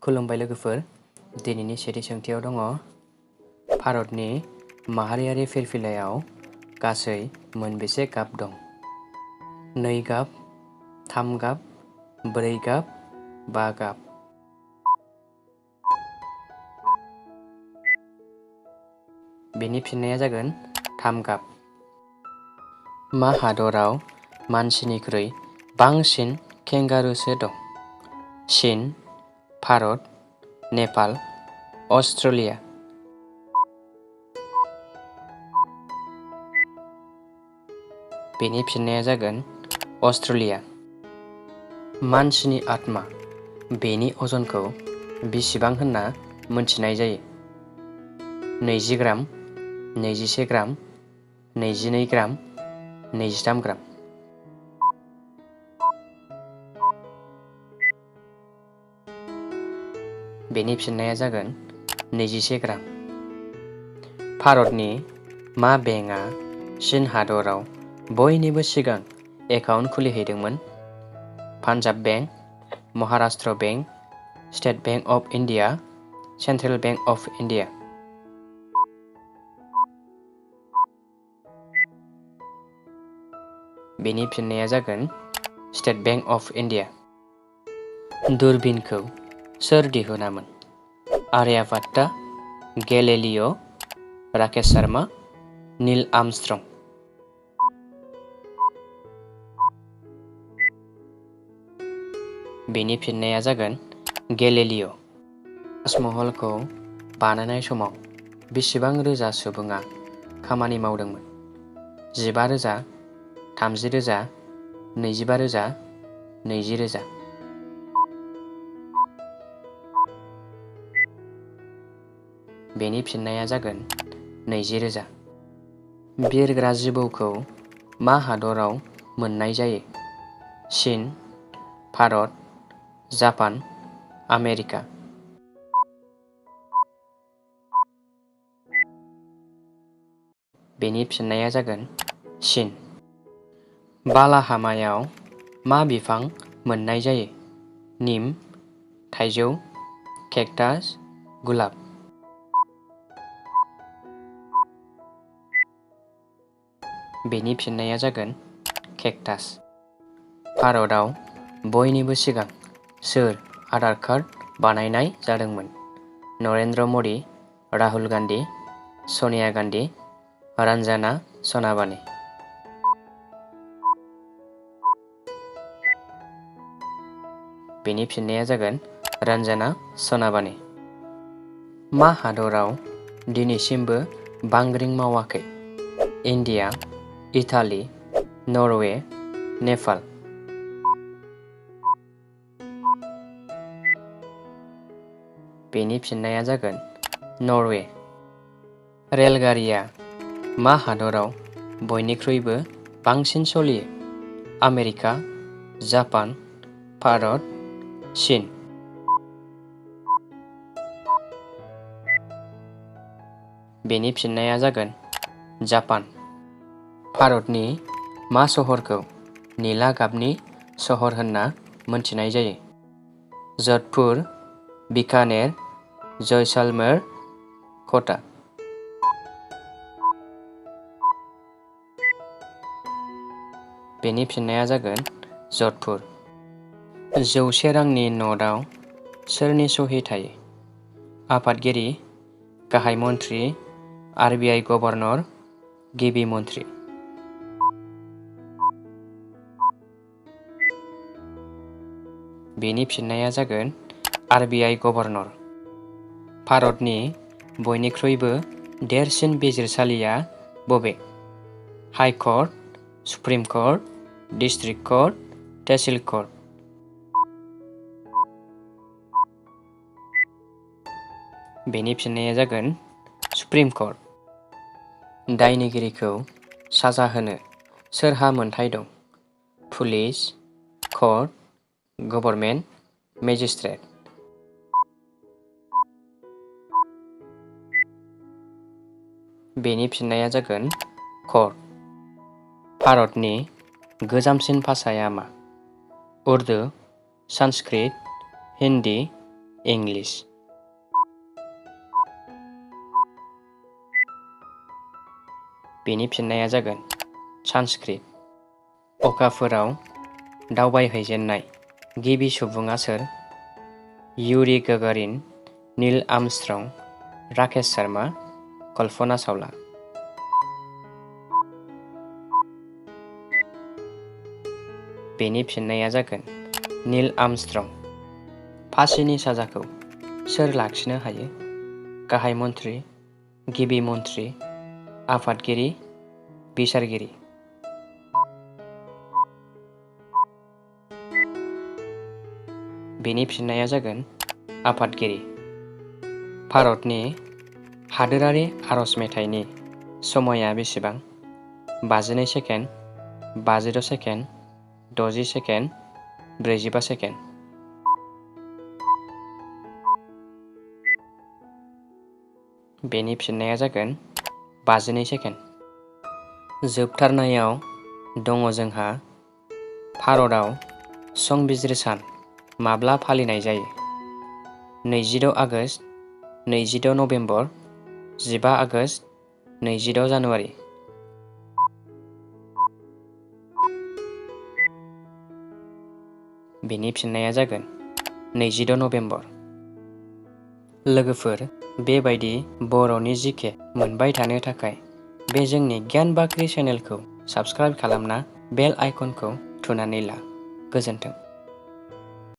खुलुमबाय लोगोफोर। दिनैनि सेथि सोंथियाव दङ भारतनि माहारियारि फिरफिलायाव गासै मोनबेसे गाब दं? 2 गाब, 3 गाब, 4 गाब, 5 गाब। बेनि फिननाया जागोन 3 गाब। मा हादराव मानसिनिख्रुइ बांसिन केंगारुसो दं? चीन, भारत, नेपाल, अस्ट्रेलिया। बेनि फिननाया जागोन अस्ट्रेलिया। मानसिनि आत्मा बेनि अजनखौ बेसेबां होनना मोनथिनाय जायो? 20 ग्राम, 21 ग्राम, 22 ग्राम, 23 ग्राम। बेनि फिननाया जागोन 21 ग्राम। भारतनि मा बेंकआ चीन हादराव बयनिबो सिगां एकाउन्ट खुलिहैदोंमोन? Punjab bank, Maharashtra bank, state bank of India, central bank of India. बेनि फिननाया जागोन स्टेट बेंक अफ इन्डिया। दूरबीनखौ सोर दिहुनामोन? Aryabhata, Galileo', Rakesh Sharma, Neil Armstrong. बेनि फिननाया जागोन गेलिलिय'। ताजमहलखौ बानायनाय समाव बेसेबां रोजा सुबुङा खामानि मावदोंमोन? 15,000, 30,000, 25,000, 20,000। बेनि फिननाया जागोन 20,000। बिरग्रा जिबौखौ मा हादराव मोननाय जायो? चीन, भारत, जापान, आमेरिका। बेनि फिननाया जागोन चीन। बालाहामायाव मा बिफां मोननाय जायो? निम, थाइजौ, केक्टास, गुलाब। बेनि फिननाया जागोन केक्टास। भारतआव बयनिबो सिगां सोर आधार कार्ड बानायनाय जादोंमोन? नरेन्द्र मदि, राहुल गान्धी, सनिया गान्धी, रन्जना सनाबानी। बेनि फिननाया जागोन रन्जना सनाबानी। मा हादराव दिनैसिमबो बांग्रिं मावाखै? India, Italy, Norway, Nepal. बेनि फिननाया जागोन नरवे। रेलगारिया मा हादराव बयनिख्रुइबो बांसिन सलियो? आमेरिका, जापान, भारत, चीन। बेनि फिननाया जागोन जापान। भारतनि मा सहरखौ निला गाबनि सहर होनना मोनथिनाय जायो? जधपुर, बीकानेर, जयसालमेर, कोटा। बेनि फिननाया जागोन जधपुर। 100 रांनि नटआव सोरनि सहि थायो? आफादगिरि, गाहाय मन्थ्रि, RBI गभर्नर, गिबि मन्थ्रि। बेनि फिननाया जागोन RBI गभर्नर। भारतनि बयनिख्रुइबो देरसिन बिजिरसालिया बबे? High court, supreme court, district court, tehsil court. बेनि फिननाया जागोन सुप्रिम कर्ट। दायनिगिरिखौ साजा होनो सोरहा मोनथाय दं? Police, court, government, magistrate. बेनि फिननाया जागोन कर्ट। भारतनि गोजामसिन भाषाया मा? उर्दु, संस्कृत, हिन्दी, इंलिश। बेनि फिननाया जागोन संस्कृत। अखाफोराव दावबायहैजेननाय गिबि सुबुङा सोर? Yuri Gagarin, Neil Armstrong, Rakesh Sharma, Kalpana Chawla. बेनि फिननाया जागोन नील आर्मस्ट्रं। फांसिनि साजाखौ सोर लाखिनो हायो? गाहाय मन्थ्रि, गिबि मन्थ्रि, आफादगिरि, बिसारगिरि। बेनि फिननाया जागोन आफादगिरि। भारतनि हादोरारि आरज मेथाइनि समाया बेसेबां? 52 सेकेन्ड, 52 सेकेन्ड, 60 सेकेन्ड, 45 सेकेन्ड। बेनि फिननाया जागोन 52 सेकेन्ड। जोबथारनायाव दङ जोंहा भारतआव संबिजिर सान माब्ला फालिनाय जायो? 26 आगष्ट, 26 नभेम्बर, 15 आगष्ट, 26 जानुवारि। बेनि फिननाया जागोन 26 नभेम्बर। लोगोफोर, बेबायदि बर'नि जिके मोनबाय थानो थाखाय बे जोंनि गियान बाख्रि चेनेलखौ साबस्क्राइब खालामना बेल आइकनखौ थुनानै ला। गोजोन्थों।